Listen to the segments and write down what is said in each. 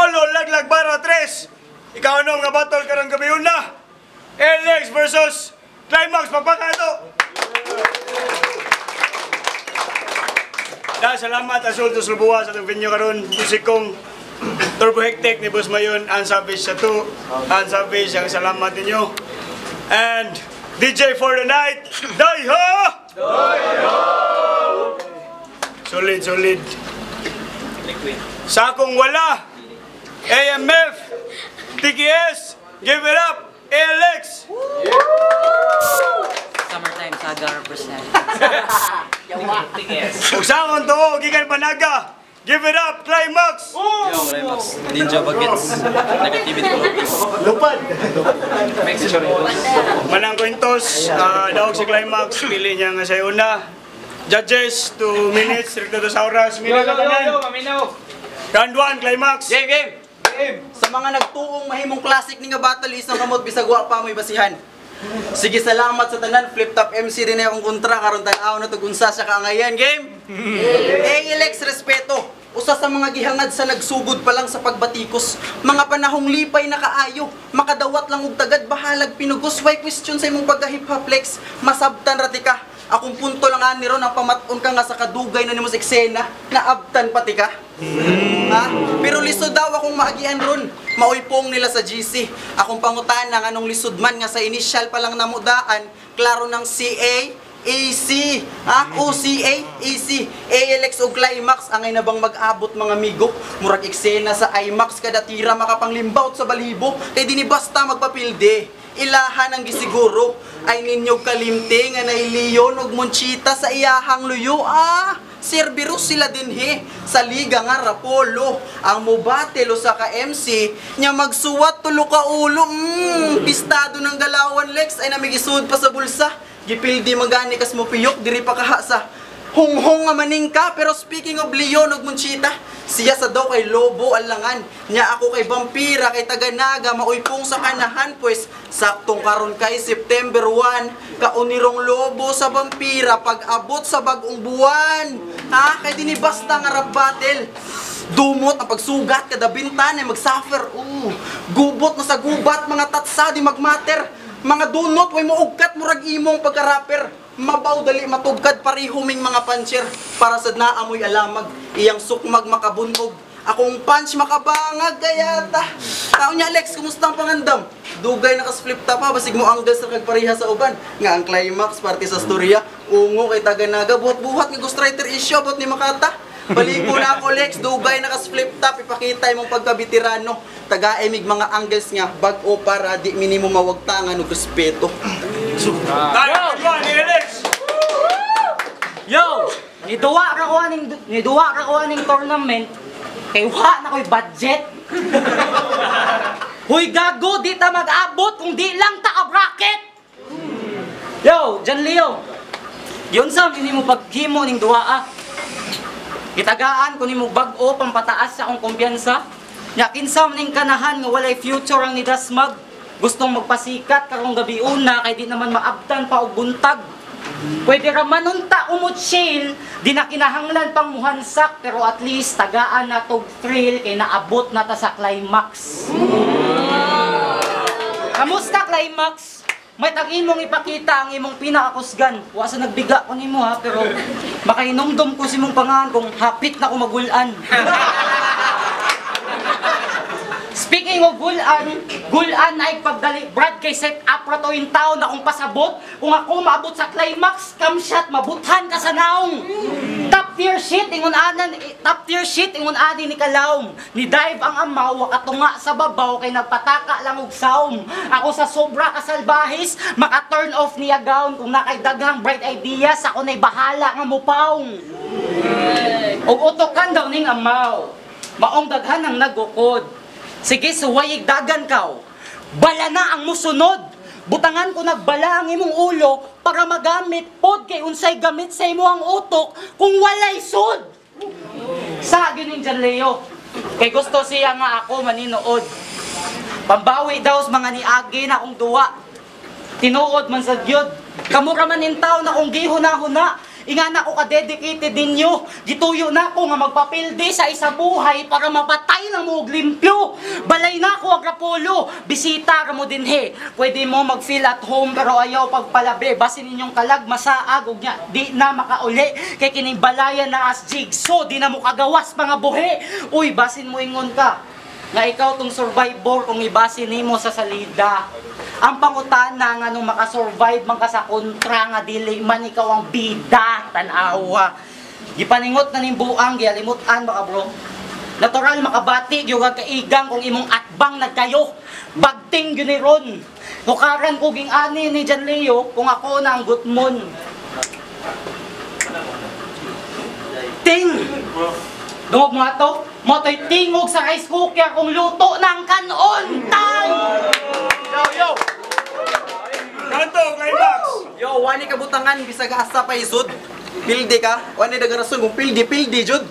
Apollo Laglag Barra 3. Ikaw ano nga battle karong gabi una? LX versus Climax, papaka ito. Da, salamat Azul to Sulbuwa sa itong venue karon. Musikong Turbo Hectic ni Boss Mayon, Ann Savage sa 2. Ann Savage, ang salamat ninyo. And DJ for the night, Daiho! Daiho! Solid, solid. Sa akong wala, AMF, TKS, give it up, ALX! Summertime Saga represent. Ug sa akong tuo, gikan Panaga, give it up, Climax! Yo, Climax. Ninja Bagets. Negativity ko. Lupad! Manang kwintos, daog si Climax, pili niya nga sa una. Judges, 2 minutes, rekto to sa oras. Mila ka tanan. Round 1, Climax! Game, game! Sa mga nagtuong mahimong classic ni nga battle, isang kamot bisag wa pa mo'y basihan. Sige, salamat sa tanan. Flip Top MC din na akong kontra karon tan-aw na tug unsa siya kaangayan game. ALX respeto. Usa sa mga gihangad sa nagsugod pa lang sa pagbatikos. Mga panahong lipay na kaayo, makadawat lang og tagad bahalag pinugos way question sa imong pagka hip hop flex. Masabtan ra ti ka. Akong punto lang ani ron ang pamat-on ka nga sa kadugay na nimo sa eksena, naabtan pati ka. Ha? Pero lisod daw akong maagian ron. Mauypong nila sa GC. Akong pangutana nganong lisod man nga sa initial pa lang namudaan, klaro ng CA, AC, ha? OCA, AC, ALX o Climax, angay na bang mag-abot mga migo? Murag eksena sa IMAX kada tira makapanglimbaut sa balibo, kay dinhi basta magpapilde. Ilahan ang gisiguro ay ninyog kalimte nga nailiyon og monchita sa iyahang luyo. Ah, Cerberus sila dinhi sa liga nga Rapolo. Ang mobattle sa ka MC nya magsuwat tulo ka ulo. Pistado ng galawan Lex ay namigisud pa sa bulsa. Gipildi magani kas mo piyok diri pa kaha sa honghong nga maning ka. Pero speaking of Leon ug Monchita, siya sa daw kay Lobo alangan, nya ako kay Vampira kay Taganaga mauypong sa kanahan. Pues saktong karon kay September 1, kaunirong Lobo sa Vampira pag abot sa bagong buwan. Ha, kay dinhi basta nga rap battle. Dumot ang pagsugat kada bintana ay magsuffer. Gubot na sa gubat mga tatsa di magmatter. Mga dunot way mougkat murag imong pagka-rapper. Mabaw dali matugkad pareho ming mga puncher. Para sad naamoy alamag iyang sukmag makabunog. Akong punch makabangag kaya ta. Tao niya Alex, kumusta ang pangandam? Dugay na kas flip top ha, basig mo anggal sa kagpareha sa uban. Nga ang climax parte sa storya, ungo kay Taganaga, buhat-buhat nga ghostwriter issue about ni Makata. Baliko na ako Lex, dugay na kas flip top, ipakita imong pagkabitirano. Tagaemig mga angles nga bag-o para di minimo mawagtangan og respeto. Tayo, round 1, ALX! Yo! Niduwa ra ko aning tournament kay wa na ko'y budget. Huy gago, di ta mag-abot kung di lang ta ka-bracket. Yo, John Leo. Yun sa nimo paghimo ning duwa ah. Gitagaan ko nimo bag-o pampataas sa akong kumpiyansa. Nya kinsa man ning kanahan nga walay future ang nidasmag. Gustong magpasikat karong gabi una kay di naman maabtan pa og buntag. Pwede ra man unta umutsil, di na kinahanglan pang muhansak pero at least tagaan na tog thrill kay naabot na ta sa climax. Kamusta climax? May tag imong ipakita ang imong pinakakusgan. Wa sa nagbiga ko nimo ha, pero makahinumdum ko sa imong pangalan kung hapit na ko magulan. Speaking of gulan, gulan ay pagdali Brad kay set up ra to in town akong pasabot. Kung ako maabot sa climax, cam shot mabuthan ka sa naong. Top tier shit ingon anan, top tier shit ingon ani ni Kalawm. Ni dive ang amaw wakatunga sa babaw kay nagpataka lang og saom. Ako sa sobra ka salbahis, maka turn off niya gown kung nakay daghang bright ideas ako nay bahala nga mupawng. Og utokan daw ning amaw. Maong daghan ang nagukod. Sige, suwayig dagan kaw. Bala na ang musunod. Butangan ko nagbala ang imong ulo para magamit pod kay unsay gamit sa imo ang utok kung walay sud. Sa gyud ning John Leo. Kay gusto siya nga ako maninood. Pambawi daw sa mga niagi na akong duwa. Tinuod man sa gyud. Kamo ra man in taon na akong gihuna-huna. Inga na ako ka-dedicated ninyo. Gituyo na ako nga magpapildi sa isa buhay para mapatay na mo og limpyo. Balay na ako ang Rapolo. Bisita ra mo dinhi. Pwede mo mag-feel at home pero ayaw pagpalabi. Basin ninyong kalag masaag ug nya di na makauli kay kining balayan na as jigsaw di na mo kagawas mga buhi. Uy, basin mo ingon ka nga ikaw tong survivor kung ibase nimo sa salida. Ang pangutana nga nung makasurvive man ka sa kontra nga dili man ikaw ang bida, tan-awa. Gipaningot na ning buang, gialimutan baka bro. Natural makabati gyud ang kaigang kung imong atbang nagkayo. Bagting gyud ni ron. Nukaran ko ging ani ni John Leo kung ako na ang gutmon. Ting! Dungog mo ato? Mo to'y tingog sa rice cooker kung luto ng kanon! Tang! Yo, yo! Kanto, climax! Yo, wani ka butangan bisag asa pa isod. Pildi ka? Wani daga rason kung pildi, pildi jud.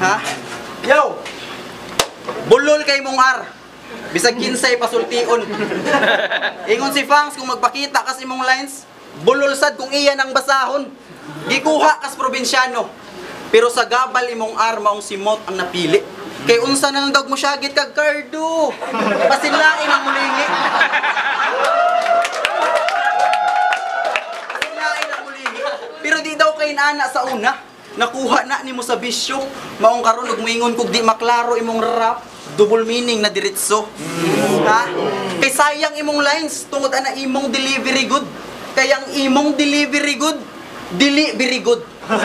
Ha? Yo! Bulol kay mong ar. Bisag kinsay pasultion. Ingon si Fangs kung magpakita kas imong lines, bulol sad kung iya nang basahon. Gikuha kas probinsyano. Pero sa gabal imong ar maong simot ang napili. Kay unsa na lang daw mo syagit kag kardo. Pasinlain ang mulingi. Pasinlain ang mulingi. Pero di daw kay nana sa una. Nakuha na nimo sa bisyo. Maong karon ug moingon kog di maklaro imong rap, double meaning na diretso. Ha? Kay sayang imong lines tungod ana imong delivery good. Kay ang imong delivery good, dili very good. Ha?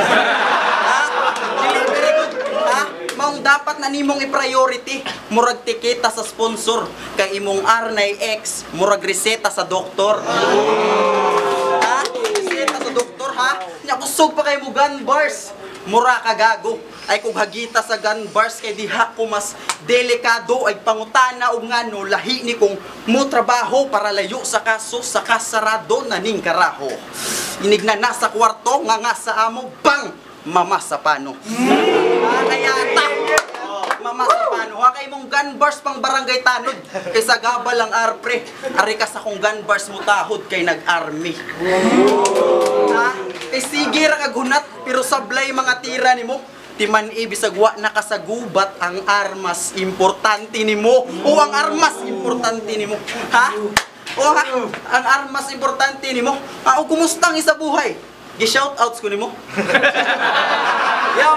Dili very good. Ha? Maong dapat na nimong i-priority murag tiketa sa sponsor kay imong R na X murag reseta sa doktor. Ha? Reseta sa doktor ha? Nya kusog pa kay mo gun bars. Mura ka gago. Ay kung hagita sa gun bars kay diha ko mas delikado ay pangutana og ngano lahi ni kung mo trabaho para layo sa kaso sa kasarado na ning karaho. Inigna na sa kwarto nga nga sa amo bang mama sa pano. Ah, kaya ta mama sa pano. Ha kay mong gun bars pang barangay tanod kay sa gabal ang arpre. Ari ka sa kong gun bars mo tahod kay nag-army. Ha? Kay sige ra kag hunat pero sablay mga tira nimo. Timan ibisag wa nakasagubat ang armas importante nimo. O ang armas importante nimo. Ha? O ha? Ang armas importante nimo. Ah, o kumusta ang isa buhay? Gi-shout outs ko nimo. Yo,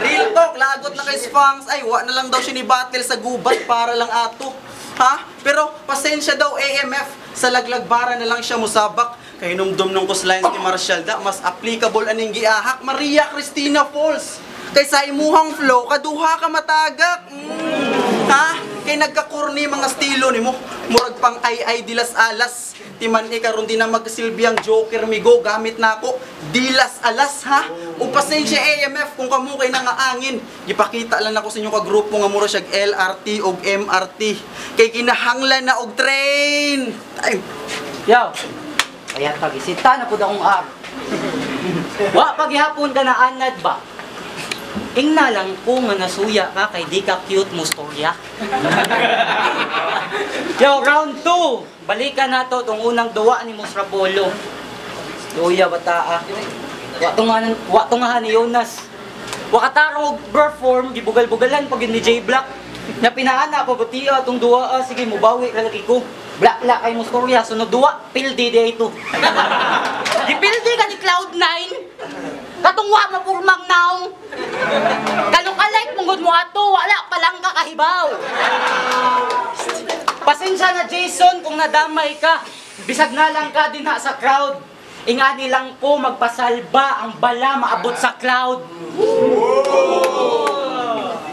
real talk, lagot na kay Sfangs. Ay, wa na lang daw siya ni battle sa gubat para lang ato. Ha? Pero pasensya daw AMF, sa laglagbara na lang siya musabak. Kay numdum nung kuslines ni Marshall da, mas applicable aning giahak Maria Cristina Falls. Kay sa imuhang flow, kaduha ka matagak. Ha? Kay nagkakorni mga estilo nimo. Murag pang ay dilas alas. Timan e karon di na magsilbi ang Joker migo gamit na ako dilas alas ha. O pasensya AMF kung kamo kay nangaangin. Gipakita lang nako sa inyo ka grupo nga mura siya LRT og MRT. Kay kinahanglan na og train. Ay. Yo! Kaya pagisita na pud akong ar. Wa paghihapon ka na anad ba? Ingna lang ko nga nasuya ka kay di ka cute mo storya. Yo, round 2. Balikan na to tong unang duwa ni Musrapolo. Luya bataa. Wa tungahan ni Jonas. Wa katarong og perform gibugal-bugalan pag yun ni J Black. Na pinaana pa batiya tong duwa, ah, sige mubawi ra lagi ko. Black la kay mo storya sunod duwa pildi di ito. Gipildi ka ni Cloud9. Katong wa mapurmang naong. Kalukalike mungod mo ato, wala pa lang kakahibaw. Pasensya na Jason kung nadamay ka. Bisag na lang ka din ha sa crowd. Ingani lang ko magpasalba ang bala maabot sa cloud.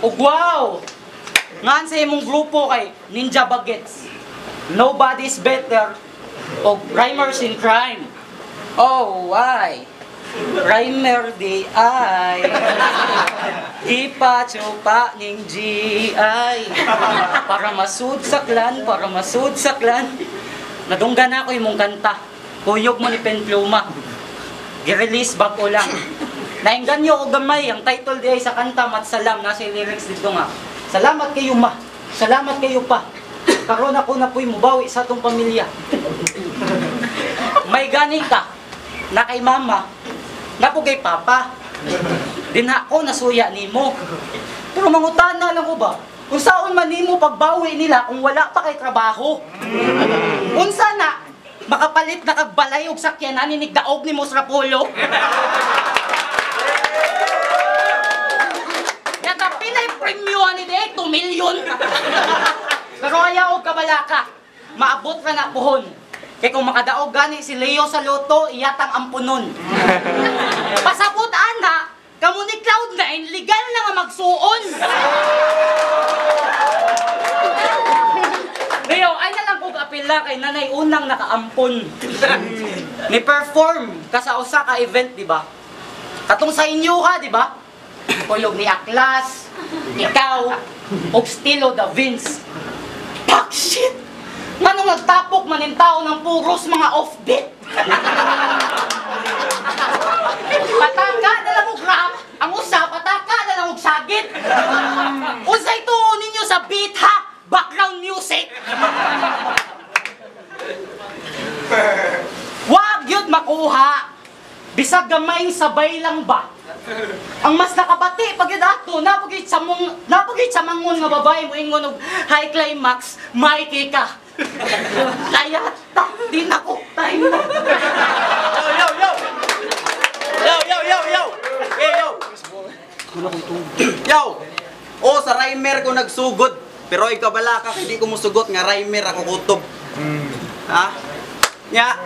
Ug wow! Ngan sa imong grupo kay Ninja Bagets. Nobody's better og Rhymers in Crime. Oh, why? Rhymer di ay Ipachupa ning GI. Para masud sa clan, para masud sa clan. Nadunggan na ako imong kanta. Kuyog mo ni Penpluma. Gi-release bag-o lang. Naingganyo og gamay ang title di ay sa kanta Matsalam nasa lyrics dito nga. Salamat kayo ma. Salamat kayo pa. Karon ako na pu'y mubawi sa atong pamilya. May gani ka na kay mama, na po kay papa. Dinha ko nasuya nimo. Pero mangutana lang ko ba? Unsaon man nimo pagbawi nila kung wala pa kay trabaho? Unsa na makapalit na kag balay og sakyanan ni nigdaog nimo sa Rapolo? Yata pinay premyo ani di 2 million. Pero ayaw og kabalaka. Maabot ra na puhon. Kay kung makadaog gani si Leo sa loto, iyatang ampunon. Pasabot ana, kamo ni Cloud9 legal na nga magsuon. Leo, ay na lang kog apela kay nanay unang nakaampon. Ni perform ka sa usa ka event, di ba? Katong sa inyo ha, di ba? Kuyog ni Aklas, ikaw, og Stilo da Vince. Pak shit! Nganong nagtapok man ning tao ng puros mga offbeat? Pataka na lang og rap, ang usa pataka na lang og sagit. Unsay tuo ninyo sa beat ha? Background music. Wag yun makuha. Bisag gamayng sabay lang ba? Ang mas nakabati pag yun ato, napagit sa mong, napagit sa mangon nga babae mo ingon og high climax, Mikey ka. Kaya ta, di na ko time na. Yo, yo, yo! Yo, yo, yo, yo! Hey, yo! Yo! O, sa rhymer ko nagsugod. Pero ikaw bala ka, hindi ko musugot nga rhymer ako kutob. Ha? Nya.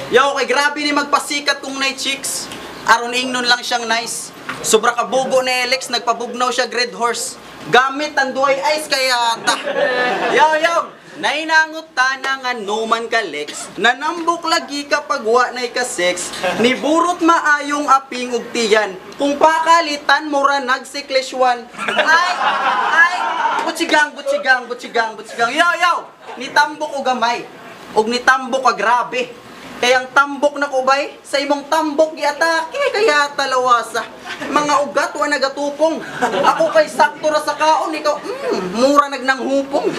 Yo, kay grabe ni magpasikat kung night chicks. Aron ingnon lang siyang nice. Sobra kabugo ni Alex, nagpabugnaw siya grade horse. Gamit ang duay ice kaya ta. Yo, yo! Nainangot ta na nga numan ka Lex, nanambok lagi kapag wa na'y ka-sex, niburot maayong aping ug tiyan, kung pakalitan mura nagsikleswan. Ay, ay, butsigang, butsigang, butsigang, butsigang. Yo, yo! Nitambok o gamay, ug nitambok ka grabe. Kayang tambok na kubay, sa imong tambok giatake, kaya talawasa. Mga ugat wa nagatupong. Ako kay sakto ra sa kaon, ikaw, mura nagnanghupong.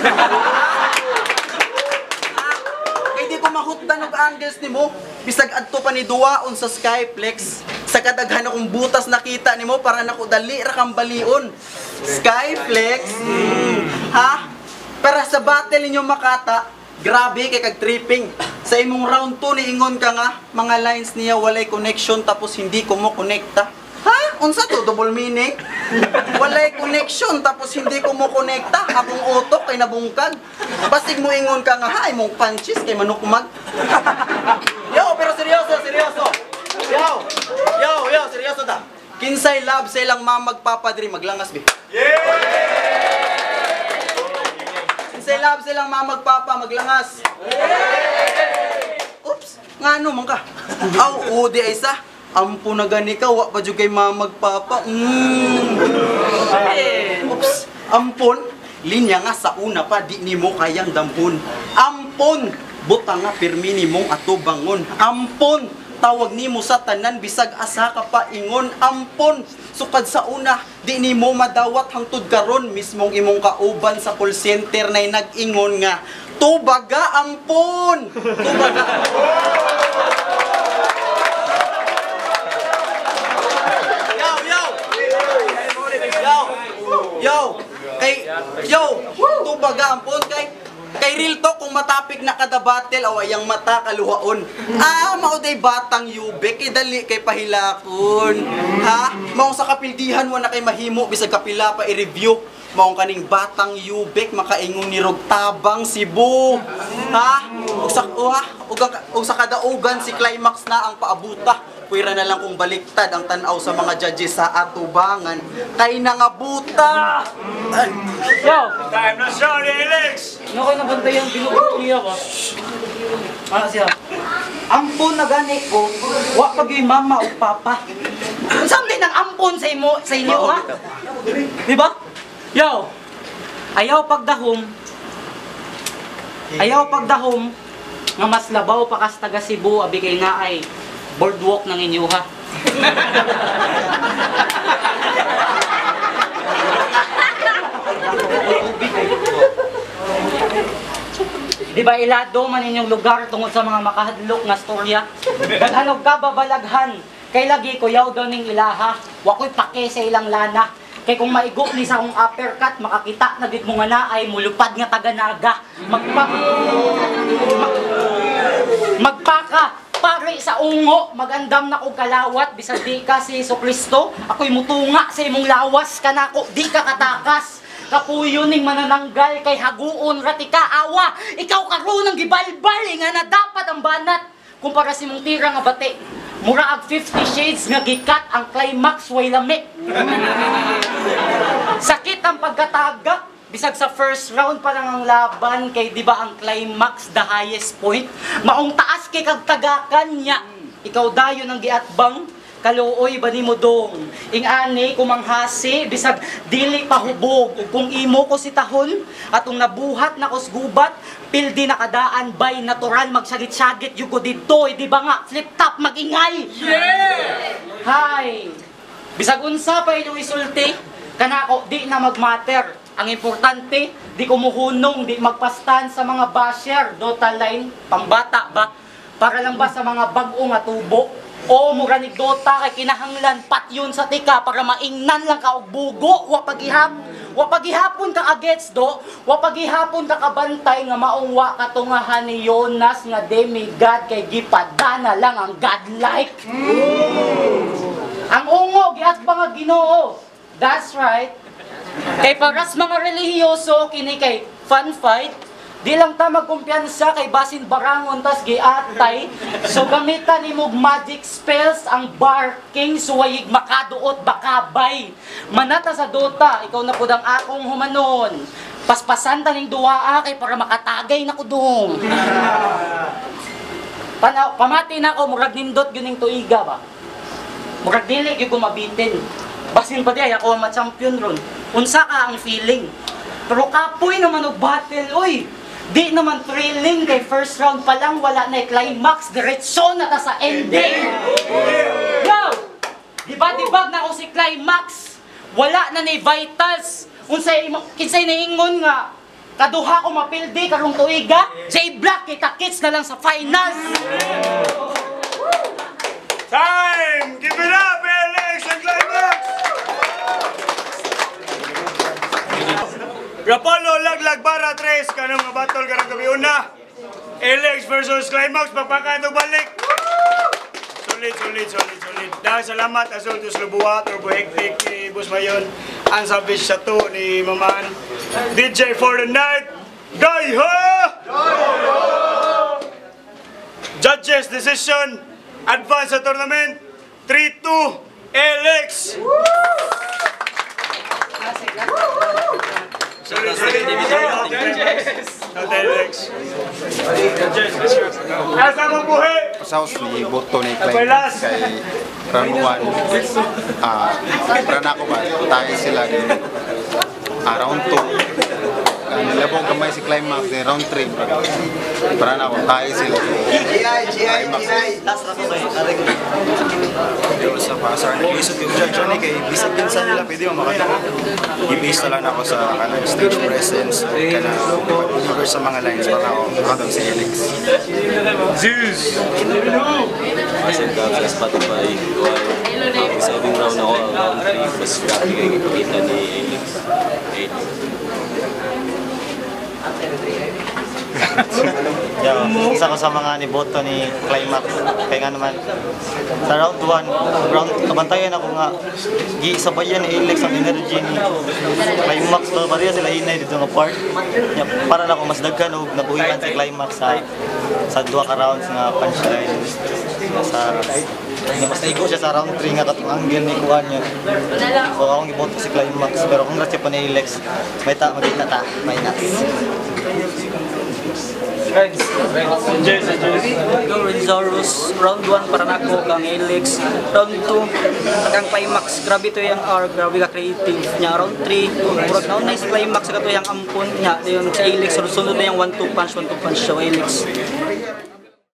Kay di ko mahutdan og angles nimo, bisag adto pa ni duwaon sa Skyflex. Sa kadaghan akong butas nakita nimo para nako dali ra kang balion. Skyflex. Ha? Para sa battle ninyo makata, grabe kay kag tripping. Sa imong round 2 niingon ka nga, mga lines niya walay connection tapos hindi ko mo konekta. Ha? Unsa to? Double meaning? Walay connection tapos hindi ko mo konekta. Akong utok kay nabungkag. Basig mo ingon ka nga ha, imong punches kay manukmag. Yo, pero seryoso, seryoso. Yo, yo, yo, seryoso ta. Kinsay love sa ilang mamagpapadri, maglangas be. Kinsay love sa ilang mamagpapa, maglangas. Oops, ngano man ka? Aw, udi ay sa. Ampo na gani ka, wa pa jud kay mamagpapa. Oops, ampon, linya nga sa una pa, di nimo kayang damhon. Ampon, buta nga pirmi nimong atubangon. Ampon, tawag nimo sa tanan bisag asa ka pa ingon. Ampon, sukad sa una, di nimo madawat hangtod karon mismong imong kauban sa call center nay nag-ingon nga tubaga ampon. Tubaga ampon. Yo, yo. Yo. Yo. Kay yo, tubaga ampon kay kay real talk kung matapik na kada battle aw ayang mata kaluhaon. Ah, mao day batang yube kay dali kay pahilakon. Ha? Maong sa kapildihan wa na kay mahimo bisag kapila pa i-review. Maong kaning batang yubek makaingon ni Rog Tabang Cebu. Ha? Ug sa ug sa kadaugan si climax na ang paabuta. Puwera na lang kung baliktad ang tan-aw sa mga judges sa atubangan kay nangabuta. Yo, Time na siya ni Alex! ano kayo nabantayan binuot niya ba? Ano siya? Ampon na gani ko, wa pa gyud mama ug papa. Unsa man din ang ampon sa imo sa inyo ha? Di ba? Yo. Ayaw pagdahom. Ayaw pagdahom nga mas labaw pa kas taga Cebu abi kay naay boardwalk ng inyo ha. Di ba ilado man inyong lugar tungod sa mga makahadlok nga storya? Daghanog ka babalaghan, kay lagi kuyaw daw ning ilaha, wakoy pake sa ilang lana. Kay kung maigo ni sa akong uppercut, makakita na gid mo nga na ay mulupad nga taga-Naga. Magpaka pare sa ungo, magandam na kog kalawat bisag di ka si Hesus Kristo, ako'y mutunga sa imong lawas kanako, di ka katakas. Kapuyo ning manananggal kay haguon ra ti ka awa. Ikaw karon ang gibalbal eh, nga na dapat ang banat kumpara sa imong tira nga bati. Mura ag 50 Shades nga gikat ang climax way lami. Sakit ang pagkatagak bisag sa first round pa lang ang laban kay di ba ang climax the highest point, maong taas kay kag tagakan niya. Ikaw dayon ang giatbang kaluoy ba nimo dong ing-ani kumanghasi bisag dili pa hubog, ug kung imo ko si tahon atong nabuhat na kos gubat pildi nakadaan by natural magsagit-sagit yugo didto eh, di ba nga flip top magingay. Yeah! Hay! Bisag unsa pa inyong isulti kanako di na magmatter. Ang importante di ko muhunong, di magpastan sa mga basher. Dota line pambata ba, para lang ba sa mga bag-o nga tubo? O mura ni Dota kay kinahanglan patyon sa tika para maingnan lang ka og bugo, wa paghihapon ka agets do, wa paghihapon ka kabantay nga maong wa katungahan ni Jonas nga demigod kay gipadana lang ang godlike. Ang ungo giatbang nga Ginoo. That's right. Kay paras mga relihiyoso kini kay fun fight. Di lang ta magkumpiyansa kay basin barangon tas giatay. So gamitan nimo magic spells ang barking suwayig makaduot bakabay. Manata sa Dota, ikaw na pud ang akong humanon. Paspasan ta ning duaa kay para makatagay na kudong. Tanaw, pamati na ako murag nindot gyud ning tuiga ba. Murag dili gyud ko mabitin. Basin pa di ay ako ang ma-champion ron. Unsa ka ang feeling? Pero kapoy naman og battle, oy. Di naman thrilling kay first round pa lang wala na climax, diretso na ta sa ending. Yo! Di ba dibag na ako si climax? Wala na ni vitals. Unsay kinsay niingon nga kaduha ko mapildi karong tuiga? J Black kita kits na lang sa finals. Time! Give it up, Alex and Climax! Rapolo, Laglag, Bara, Tres, kanong nga battle karong gabi una. Alex versus Climax, pagpakain balik. Solid, solid, solid, solid. Dahil salamat, Azul Tus Lubua, Turbo Hectic, ni Boss Mayon, ang Savage sa to ni Maman. DJ for the night, Daiho! Judges decision, advance sa tournament, 3-2, Alex! Sorry, sorry. Not Alex. Asa mo buhi? Sa house ni Boto ni Climax kay round 1, para ako ba, tayo sila din. Round 2, nilabog kamay si Climax din, round 3, para na ako, tayo sila. Climax. Pero sa pasar, nag-isip yung judge ni kay bisag din sa nila pwede mo makatawag. I-base na lang ako sa kanang stage presence o kanang pag-deliver sa mga lines para ako makatawag si Alex. Zeus! Kasi sa Spotify, ang saving round ako, ang round 3, mas grabe kayo ipakita ni Alex. Yeah, isa ko sa mga ni Boto ni Climax. Kaya nga naman, sa round 1, round kabantayan ako nga, gisabayan ni Alex ang energy ni Climax. Pero pareha sila hinay dito nga part. Yeah, para na ako mas daghan og nabuhian si Climax sa duha ka rounds nga punchline. Sa mas naigo siya sa round 3 nga katong angle ni kuan niya. So akong giboto si Climax, pero congrats siya pa ni Alex. May ta magita ta, may nuts. Go Rizarus, round 1 para nako kang Alex, round 2 kang Climax, grabe to yung R, grabe ka creative niya. Round 3, murag na nice Climax kato yung ampon niya, yun si Alex, sunod na yung 1-2 punch, 1-2 punch so Alex.